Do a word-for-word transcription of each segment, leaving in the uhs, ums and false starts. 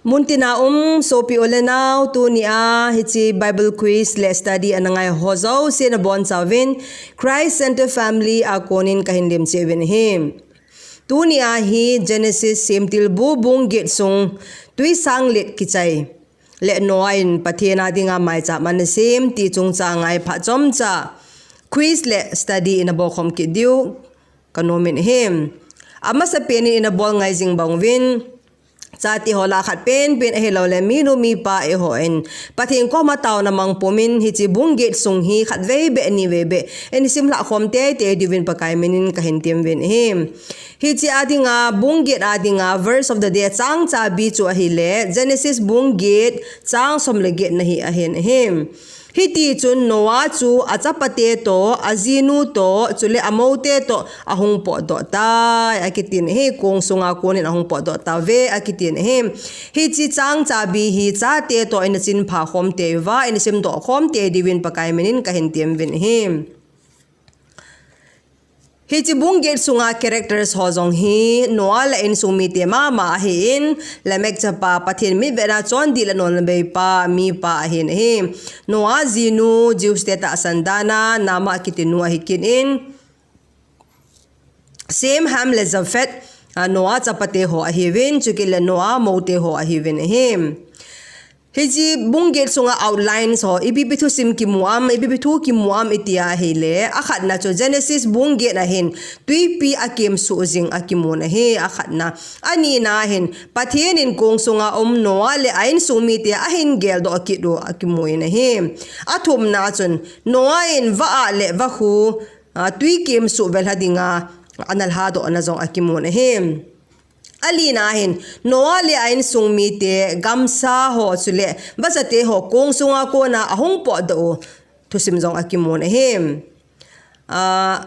Muntina um sopi u le nau, tunia hiche Bible quiz le study ana ngai ho jouse nabonchauvin Christ Center Family a konin kahin lemcheh uvin ahi. Tunia hi Genesis semtilbu bung get sung twisang let kichai le Noah in Pathen a dinga maicham ana sem ti chungchang a phat chomcha quiz le study ina bolkhom kit diu kanom in ahi. Amasapen in ina bol ngai jing bang uvin, chate ho lah khat penpen ahilouleh minu mipa eihon Pathen koma taona mang pumin hiche bung get sung hi khatvei beh nivei beh ina simlhah khom teitei diuvin Pakai minin kahin temuvin ahi. Hiche a dinga bung get a dinga verse of the day chang chabi chu ahile Genesis bung get chang som le get na hi ahin ahi. Hitichun Noah chu achapate toh, ajinu toh, chule amoute toh ahung potdoh tai, akitin ahi, kong sunga konin ahung potdoh tauve, akitin ahi. Hiche chang chabi hi chate toh ina chinpha khom tei uva, ina simdoh khom tei diuvin Pakai minin kahin temuvin ahi. Hiche bung get sunga characters ho jong hi Noah le a insung mite mama ahin, Lamech chapa, Pathen mitvetna chondih le nolna beipa, mipa ahin ahi. Noah jinu, Jews te tahsan dana, Naamah kiti nu ahi kit in, Shem, Ham le Japheth, a, Noah chapate ho ahiuvin, chukit le Noah moute ho ahiuvin ahi. Hiche bung get sunga outlines ho, ipi ipi thusim kimu am, ipi ipi thu kimu am iti ahile, akhatna chu Genesis bung get na hin, twipi akemsuh jing akimun ahi, akhatna. Anina hin, Pathen in kong sunga um Noah le a insung mite ahin geldoh kit u akimun ahi. Athumna chun, Noah in vah le vakhu, a, twi kemsuh velha dinga, ana lhadohna jong akimun ahi. Alina hin, Noah le a insung mite, gamsa ho chule, vachate ho, kong sunga kona ahung potdoh u thusim jong akimun ahi. A,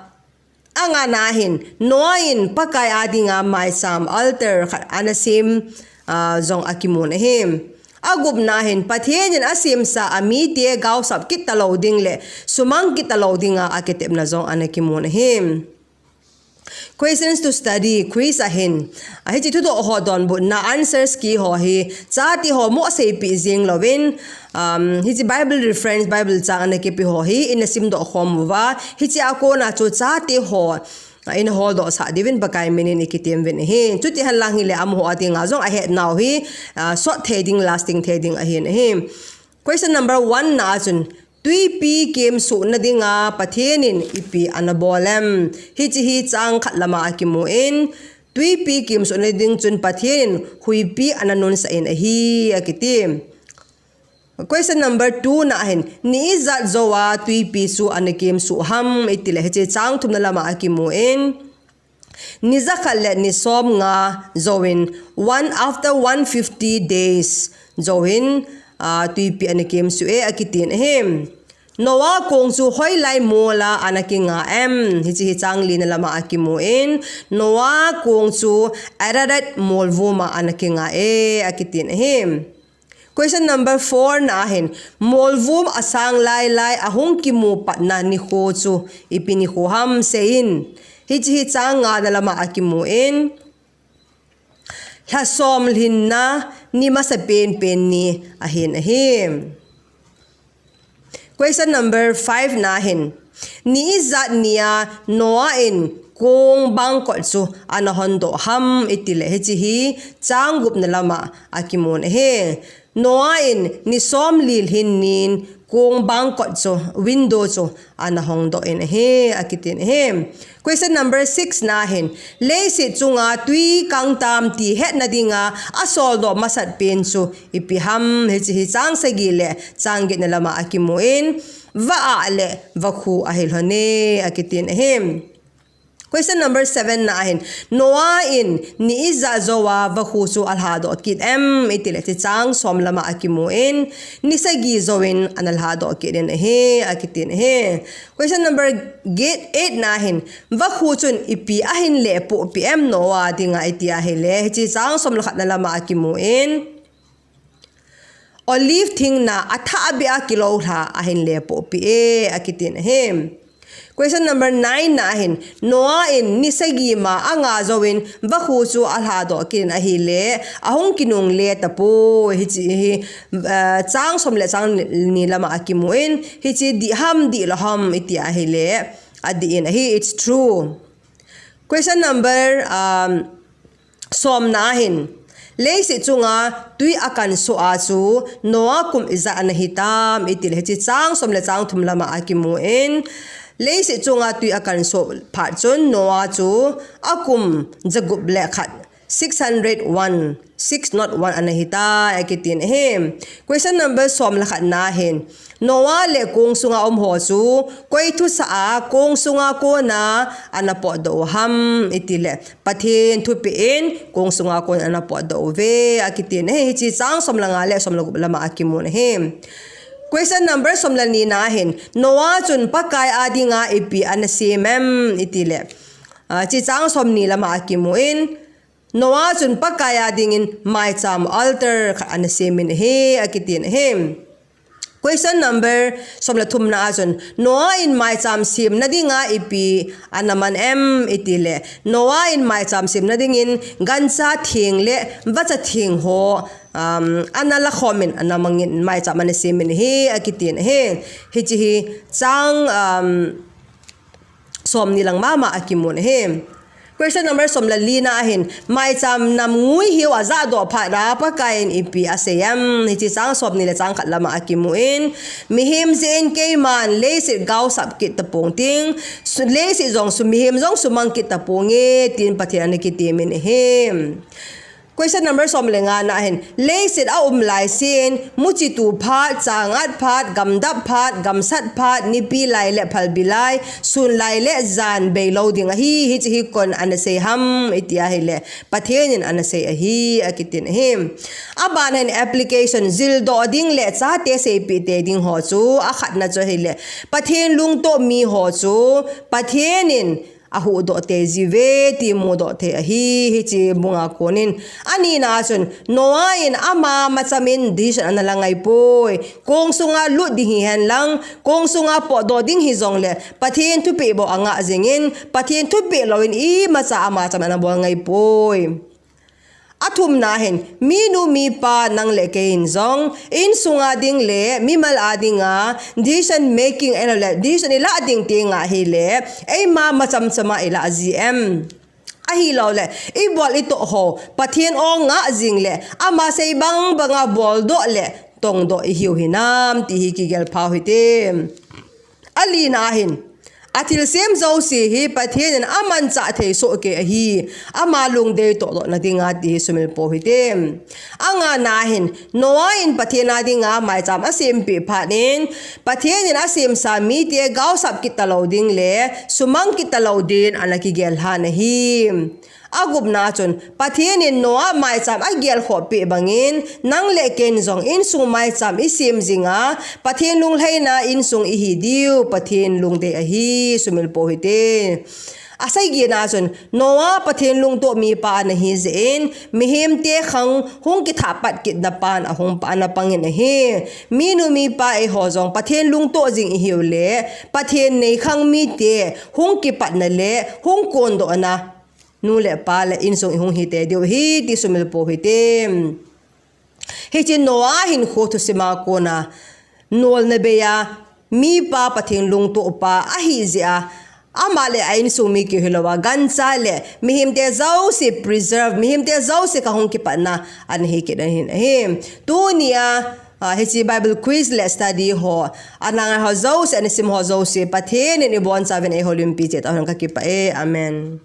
angana hin, Noah in Pakai a dinga maicham altar khat ana sem, a, jong akimun ahi. Agupna hin, Pathen in asemsa amite gaosap kit talou ding le, sumang kit talou dinga akitepna jong ana kimun ahi. Questions to study, quiz ahin. A, hiche thudoh ho donbutna answers key ho hi, chate ho mo seipeh jing louvin, um, hiche Bible reference, Bible chang ana kipe ho hi, ina simdoh khom uva. Hiche a kona chu chate ho, a, ina holdoh sah diuvin Pakai minin ikitem uvin ahi. Chuti henlang hile amaho a dinga jong ahetnau hi, a, sot thei ding, lasting thei ding ahin ahi. Question number one na a chun, twipi kemsuhna dinga Pathen in ipi ana bol em? Hiche hi chang khat lama akimun, twipi kemsuhna ding chun Pathen in huipi ana nunsah in ahi, akiti. Question number two na hin, ni ijat jouva twipi chu ana kemsuh ham, itile hiche chang thumna lama akimun, ni jakhat le ni somnga jouvin, one after one fifty days jouvin, a, twipi ana kemsuh e, akitin ahi. Noah kong chu hoilai mola ana kinga em? Hiche hi chang lina lama akimun, Noah kong chu Ararat molvuma ana kinga e, akitin ahi. Question number four na hin, molvum asang lailai ahung kimu patna nikho chu ipi nikho ham seiyin. Hiche hi chang ngana lama akimun, lha som lhinna ni masa penpen ni ahin ahi. Question number five na hin, ni ijat nia Noah in kong bangkot chu ana hondoh ham, itile hiche hi chang gupna lama akimun ahi. Noah in ni somli lhin nin kong bangkot chu, window chu ana hongdoh in ahi, akitin ahi. Question number six na hin, leiset chunga twi kang tam ti hetna dinga asoldoh masat pen chu ipi ham? Hiche hi chang sagi le chang getna lama akimun, vah le vakhu ahilhon e, akitin ahi. Question number seven na hin, Noah in ni ijat jouva vakhu chu alhadoh kit em? Itile hiche chang som lama akimun, ni sagi jouvin ana lhadoh kit in ahi, akitin ahi. Question number eight na hin, vakhu chun ipi ahin lepohpeh em Noah dinga iti ahile, hiche chang som le khatna lama akimun, olive thingna athah beh a kilou lha ahin lepohpeh e, akitin ahi. Question number nine na hin, Noah in ni sagi ma anga jouvin vakhu chu alhadoh kit in ahile, ahung kinungle tapoi. Hiche hi, eh, chang som le chang ni lama akimun, hiche dih ham dih lou ham iti ahile, adih in ahi, it's true. Question number, um, somna hin, leiset chunga tui akansoh a chu Noah kum ijat ana hitam itile, hiche chang som le chang thum lama akimun, leiset chunga tui akansoh phat chun Noah chu akum jagup le khat, six hundred one, six not one ana hitai akitin ahi. Question number som le khat na hin, Noah le kong sunga um ho chu koi thusah a kong sunga kona ana potdoh u ham itile, Pathen thupeh in kong sunga kon ana potdoh uve akitin ahi. Hiche chang som le nga le som le gup lama akimun ahi. Question number som le ni na hin, Noah chun Pakai a dinga ipi ana sem em itile, ah, hiche chang som ni lama akimun, Noah chun Pakai a dingin maicham altar khat ana semin ahi akitin ahi. Question number som le thum na a chun, Noah in maicham semna dinga ipi ana man em itile, Noah in maicham semna dingin gancha theng le vacha theng ho, um, ana lakhomin ana mangin maicham ana semin ahi akitin ahi. Hiche hi chang, um, som ni lang mama akimun ahi. Question number som le li na hin, maicham nam ngui hiu ajahdoh phat a Pakai in ipi asei em? Hiche chang som ni le chang khat lama akimun, mihem jeh in keiman leiset gaosap kit tapong ting, su-, leiset jong su, mihem jong sumang kit taponge, tin Pathen ana kitemin ahi. Question number som le nga na hin, leiset a um lai sin, muchi tu phat, changat phat, gamdap phat, gamsat phat, nipi lai le phalbi lai, sun lai le jan bei lou ding ahi, hiche hi kon ana sei ham iti ahile, Pathen in ana sei ahi akitin ahi. Aban hin application, jildoh ding le chate seipeh tei ding ho chu, akhatna chu ahile, Pathen lungtoh mi ho chu Pathen in ahuhdoh tei jiuve ti mudoh thei ahi, hiche bunga konin. Anina chun, Noah in ama macham in decision ana la ngaipoi. Kong sunga lut ding hihen lang, kong sunga potdoh ding hijongle, Pathen thupeh bou anga jingin, Pathen thupeh louvin imacha ama cham ana bol ngaipoi. Athumna hin, minu mipa nang le kei in jong, insunga ding le mimal a dinga decision making, ahilouleh decision ilah ding tenga hile, eima macham chama ilah ji em? Ahilouleh, ibol itoh ho, Pathen o ngah jing le, ama sei bang banga boldoh le tongdoh ihiu hinam, ti hi kigel phau hite. Alina hin, athilsem jouse hi Pathen in amanchah thei soh kei ahi, ama lungdei tohdohna dinga ti hi sumil pou hite. Angana hin, Noah in Pathen a dinga maicham asempeh phat in, Pathen in asemsa mite gaosap kit talou ding le sumang kit talou din ana kigel lhan ahi. Agupna chun, Pathen in Noah maicham agelkhoh peh bangin, nang le ken jong insung maicham isem jinga, Pathen lunglhaina insung ihi diu, Pathen lungdei ahi, sumil pou hite. Asagina chun, Noah Pathen lungtoh mipa ana hi jeh in, mihemte khang hung kithah pat kitna pan ahung pa ana pangin ahi. Minu mipa eiho jong Pathen lungtoh jing ihiu le, Pathen nei khang mite hung kipatna le hung kondohna, nu le pa le insung ihung hite diu ahi ti sumil pou hite. Hiche Noah hinkho thusima kona, nolna beia, mipa Pathen lungtoh pa ahi jeh a, ama le a insung mi keu hilouva, gancha le mihemte jouse preserve, mihemte jouse khang hung kipatna ana hi kit ahin ahi. Tunia, ah, hiche Bible quiz le study ho, ana ngai ho jouse, ana sim ho jouse, Pathen in ibonchauvin eihoulimpi cheh tauhen, kakipah e. Amen.